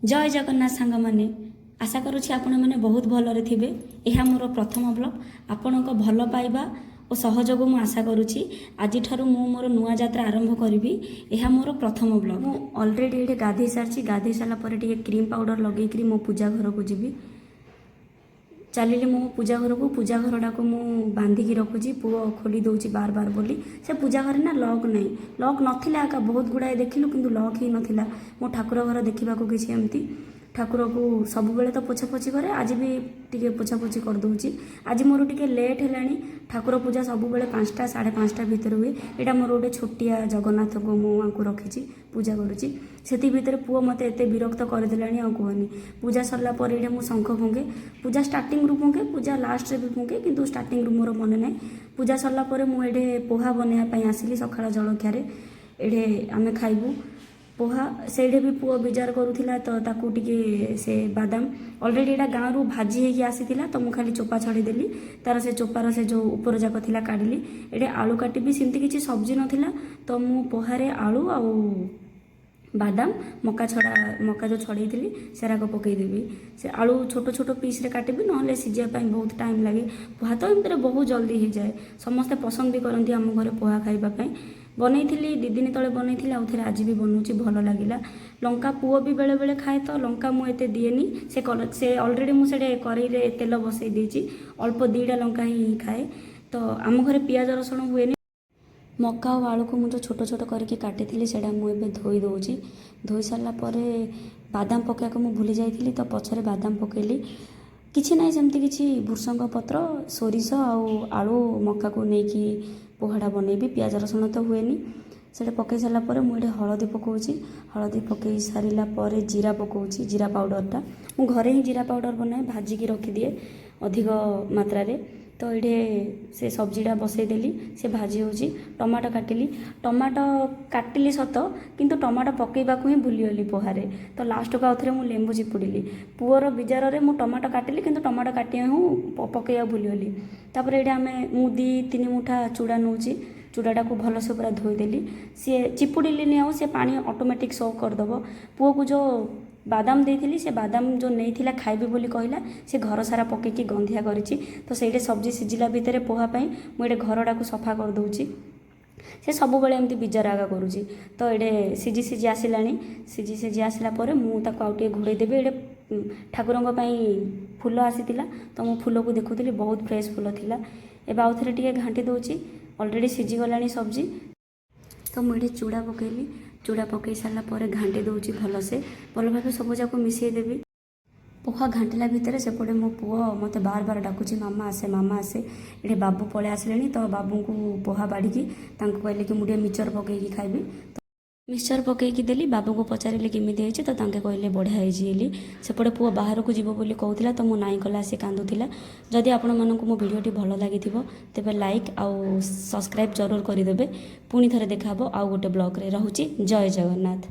ଜୟ ଜଗନ୍ନାଥ ସାଙ୍ଗମାନେ, ଆଶା କରୁଛି ଆପଣମାନେ ବହୁତ ଭଲରେ ଥିବେ। ଏହା ମୋର ପ୍ରଥମ ବ୍ଲଗ୍। ଆପଣଙ୍କ ଭଲ ପାଇବା ଓ ସହଯୋଗ ମୁଁ ଆଶା କରୁଛି। ଆଜିଠାରୁ ମୁଁ ମୋର ନୂଆ ଯାତ୍ରା ଆରମ୍ଭ କରିବି। ଏହା ମୋର ପ୍ରଥମ ବ୍ଲଗ୍। ମୁଁ ଅଲରେଡ଼ି ଏଇଠି ଗାଧେଇ ସାରିଛି। ଗାଧେଇ ସାରିଲା ପରେ ଟିକେ କ୍ରିମ୍ ପାଉଡ଼ର ଲଗେଇକିରି ମୋ ପୂଜା ଘରକୁ ଯିବି। ଚାଲିଲି ମୁଁ ପୂଜା ଘରକୁ। ପୂଜା ଘରଟାକୁ ମୁଁ ବାନ୍ଧିକି ରଖୁଛି, ପୁଅ ଖୋଲି ଦେଉଛି ବାର ବାର ବୋଲି। ସେ ପୂଜା ଘରେ ନା ଲକ୍ ନାହିଁ। ଲକ୍ ନଥିଲା ଏକା, ବହୁତ ଗୁଡ଼ାଏ ଦେଖିଲୁ କିନ୍ତୁ ଲକ୍ ହିଁ ନଥିଲା। ମୋ ଠାକୁର ଘର ଦେଖିବାକୁ କିଛି ଏମିତି। ଠାକୁରକୁ ସବୁବେଳେ ତ ପୋଛାପୋଛି କରେ, ଆଜି ବି ଟିକେ ପୋଛାପୋଛି କରିଦେଉଛି। ଆଜି ମୋର ଟିକେ ଲେଟ୍ ହେଲାଣି। ଠାକୁର ପୂଜା ସବୁବେଳେ 5ଟା 5:30 ଭିତରେ ହୁଏ। ଏଇଟା ମୋର ଗୋଟେ ଛୋଟିଆ ଜଗନ୍ନାଥଙ୍କୁ ମୁଁ ଆଙ୍କୁ ରଖିଛି, ପୂଜା କରୁଛି। ସେତିକି ଭିତରେ ପୁଅ ମୋତେ ଏତେ ବିରକ୍ତ କରିଦେଲାଣି, ଆଉ କୁହନି। ପୂଜା ସରିଲା ପରେ ଏଇଟା ମୁଁ ଶଙ୍ଖ ଫୁଙ୍କେ। ପୂଜା ଷ୍ଟାର୍ଟିଂରୁ ଫୁଙ୍କେ, ପୂଜା ଲାଷ୍ଟରେ ବି ଫୁଙ୍କେ, କିନ୍ତୁ ଷ୍ଟାର୍ଟିଂରୁ ମୋର ମନେ ନାହିଁ। ପୂଜା ସରିଲା ପରେ ମୁଁ ଏଠି ପୋହା ବନେଇବା ପାଇଁ ଆସିଲି। ସକାଳ ଜଳଖିଆରେ ଏଠି ଆମେ ଖାଇବୁ ପୋହା। ସେଇଠି ବି ପୁଅ ବିଜାର କରୁଥିଲା, ତ ତାକୁ ଟିକେ ସେ ବାଦାମ ଅଲରେଡ଼ି ଏଇଟା ଗାଁରୁ ଭାଜି ହେଇକି ଆସିଥିଲା, ତ ମୁଁ ଖାଲି ଚୋପା ଛଡ଼େଇଦେଲି ତାର। ସେ ଚୋପାର ସେ ଯେଉଁ ଉପର ଯାକ ଥିଲା କାଢ଼ିଲି। ଏଠି ଆଳୁ କାଟିବି। ସେମିତି କିଛି ସବଜି ନଥିଲା, ତ ମୁଁ ପୋହାରେ ଆଳୁ ଆଉ ବାଦାମ, ମକା ଛଡ଼ା, ମକା ଯେଉଁ ଛଡ଼େଇଥିଲି ସେରାକ ପକେଇଦେବି। ସେ ଆଳୁ ଛୋଟ ଛୋଟ ପିସ୍ରେ କାଟିବି, ନହେଲେ ସିଝିବା ପାଇଁ ବହୁତ ଟାଇମ୍ ଲାଗେ। ପୋହା ତ ଏମିତିରେ ବହୁତ ଜଲ୍ଦି ହେଇଯାଏ। ସମସ୍ତେ ପସନ୍ଦ ବି କରନ୍ତି ଆମ ଘରେ ପୋହା ଖାଇବା ପାଇଁ। ବନେଇଥିଲି, 2 ଦିନ ତଳେ ବନେଇଥିଲି, ଆଉ ଥରେ ଆଜି ବି ବନଉଛି, ଭଲ ଲାଗିଲା। ଲଙ୍କା ପୁଅ ବି ବେଳେବେଳେ ଖାଏ, ତ ଲଙ୍କା ମୁଁ ଏତେ ଦିଏନି। ସେ ଅଲରେଡ଼ି ମୁଁ ସେଠି କରେଇରେ ତେଲ ବସେଇ ଦେଇଛି। ଅଳ୍ପ 2ଟା ଲଙ୍କା ହିଁ ଖାଏ। ତ ଆମ ଘରେ ପିଆଜ ରସୁଣ ହୁଏନି। ମକା ଆଉ ଆଳୁକୁ ମୁଁ ଯେଉଁ ଛୋଟ ଛୋଟ କରିକି କାଟିଥିଲି, ସେଇଟା ମୁଁ ଏବେ ଧୋଇ ଦେଉଛି। ଧୋଇ ସାରିଲା ପରେ ବାଦାମ ପକାଇବାକୁ ମୁଁ ଭୁଲି ଯାଇଥିଲି, ତ ପଛରେ ବାଦାମ ପକାଇଲି। କିଛି ନାହିଁ ସେମିତି କିଛି, ଭୃସଙ୍ଗ ପତ୍ର, ସୋରିଷ ଆଉ ଆଳୁ ମକାକୁ ନେଇକି ପୋହାଟା ବନେଇବି। ପିଆଜ ରସୁଣ ତ ହୁଏନି। ସେଇଟା ପକାଇ ସାରିଲା ପରେ ମୁଁ ଏଠି ହଳଦୀ ପକାଉଛି। ହଳଦୀ ପକାଇ ସାରିଲା ପରେ ଜିରା ପକାଉଛି। ଜିରା ପାଉଡ଼ରଟା ମୁଁ ଘରେ ହିଁ ଜିରା ପାଉଡ଼ର ବନାଏ, ଭାଜିକି ରଖିଦିଏ ଅଧିକ ମାତ୍ରାରେ। ତ ଏଇଠି ସେ ସବଜିଟା ବସେଇଦେଲି, ସେ ଭାଜି ହେଉଛି। ଟମାଟୋ କାଟିଲି। ଟମାଟୋ କାଟିଲି ସତ, କିନ୍ତୁ ଟମାଟୋ ପକାଇବାକୁ ହିଁ ଭୁଲିଗଲି ପୋହାରେ। ତ ଲାଷ୍ଟକୁ ଆଉ ଥରେ ମୁଁ ଲେମ୍ବୁ ଚିପୁଡ଼ିଲି। ପୁଅର ବିଜାରରେ ମୁଁ ଟମାଟୋ କାଟିଲି, କିନ୍ତୁ ଟମାଟୋ କାଟିବା ହିଁ ପକାଇବାକୁ ଭୁଲିଗଲି। ତାପରେ ଏଇଠି ମୁଁ 2-3 ମୁଠା ଚୁଡ଼ା ନେଉଛି। ଚୁଡ଼ାଟାକୁ ଭଲସେ ପୁରା ଧୋଇଦେଲି। ସିଏ ଚିପୁଡ଼ିଲିନି ଆଉ, ସେ ପାଣି ଅଟୋମେଟିକ୍ ସୋକ୍ କରିଦେବ। ପୁଅକୁ ଯେଉଁ ବାଦାମ ଦେଇଥିଲି, ସେ ବାଦାମ ଯେଉଁ ନେଇଥିଲା ଖାଇବି ବୋଲି କହିଲା, ସେ ଘର ସାରା ପକେଇକି ଗନ୍ଧିଆ କରିଛି। ତ ସେଇଠି ସବଜି ସିଝିଲା ଭିତରେ ପୋହା ପାଇଁ ମୁଁ ଏଇଠି ଘରଟାକୁ ସଫା କରିଦେଉଛି। ସେ ସବୁବେଳେ ଏମିତି ବିଜାର ଆଗା କରୁଛି। ତ ଏଇଠି ସିଝି ସିଝି ଆସିଲାଣି। ସିଝି ସିଝି ଆସିଲା ପରେ ମୁଁ ତାକୁ ଆଉ ଟିକେ ଘୋଡ଼େଇ ଦେବି। ଏଇଠି ଠାକୁରଙ୍କ ପାଇଁ ଫୁଲ ଆସିଥିଲା, ତ ମୁଁ ଫୁଲକୁ ଦେଖୁଥିଲି। ବହୁତ ଫ୍ରେଶ୍ ଫୁଲ ଥିଲା। ଏବେ ଆଉ ଥରେ ଟିକେ ଘାଣ୍ଟି ଦେଉଛି। ଅଲରେଡ଼ି ସିଝିଗଲାଣି ସବଜି। ତ ମୁଁ ଏଠି ଚୁଡ଼ା ପକେଇଲି। ଚୁଡ଼ା ପକେଇ ସାରିଲା ପରେ ଘାଣ୍ଟି ଦେଉଛି ଭଲସେ। ଭଲ ଭାବେ ସବୁ ଯାକ ମିଶାଇ ଦେବି। ପୋହା ଘାଣ୍ଟିଲା ଭିତରେ ସେପଟେ ମୋ ପୁଅ ମୋତେ ବାର ବାର ଡାକୁଛି, "ମାମା ଆସେ, ମାମା ଆସେ।" ଏଠି ବାବୁ ପଳେଇ ଆସିଲେଣି, ତ ବାବୁଙ୍କୁ ପୋହା ବାଢ଼ିକି ତାଙ୍କୁ କହିଲେ କି ମୁଁ ଟିକେ ମିକ୍ସଚର ପକେଇକି ଖାଇବି। ମିକ୍ସଚର ପକେଇକି ଦେଲି। ବାବୁଙ୍କୁ ପଚାରିଲି କେମିତି ହେଇଛି, ତ ତାଙ୍କେ କହିଲେ ବଢ଼ିଆ ହେଇଛି ବୋଲି। ସେପଟେ ପୁଅ ବାହାରକୁ ଯିବ ବୋଲି କହୁଥିଲା, ତ ମୁଁ ନାଇଁ କଲା ସେ କାନ୍ଦୁଥିଲା। ଯଦି ଆପଣମାନଙ୍କୁ ମୋ ଭିଡ଼ିଓଟି ଭଲ ଲାଗିଥିବ, ତେବେ ଲାଇକ୍ ଆଉ ସବସ୍କ୍ରାଇବ୍ ଜରୁର କରିଦେବେ। ପୁଣି ଥରେ ଦେଖା ହେବ ଆଉ ଗୋଟେ ବ୍ଲଗ୍ରେ। ରହୁଛି, ଜୟ ଜଗନ୍ନାଥ।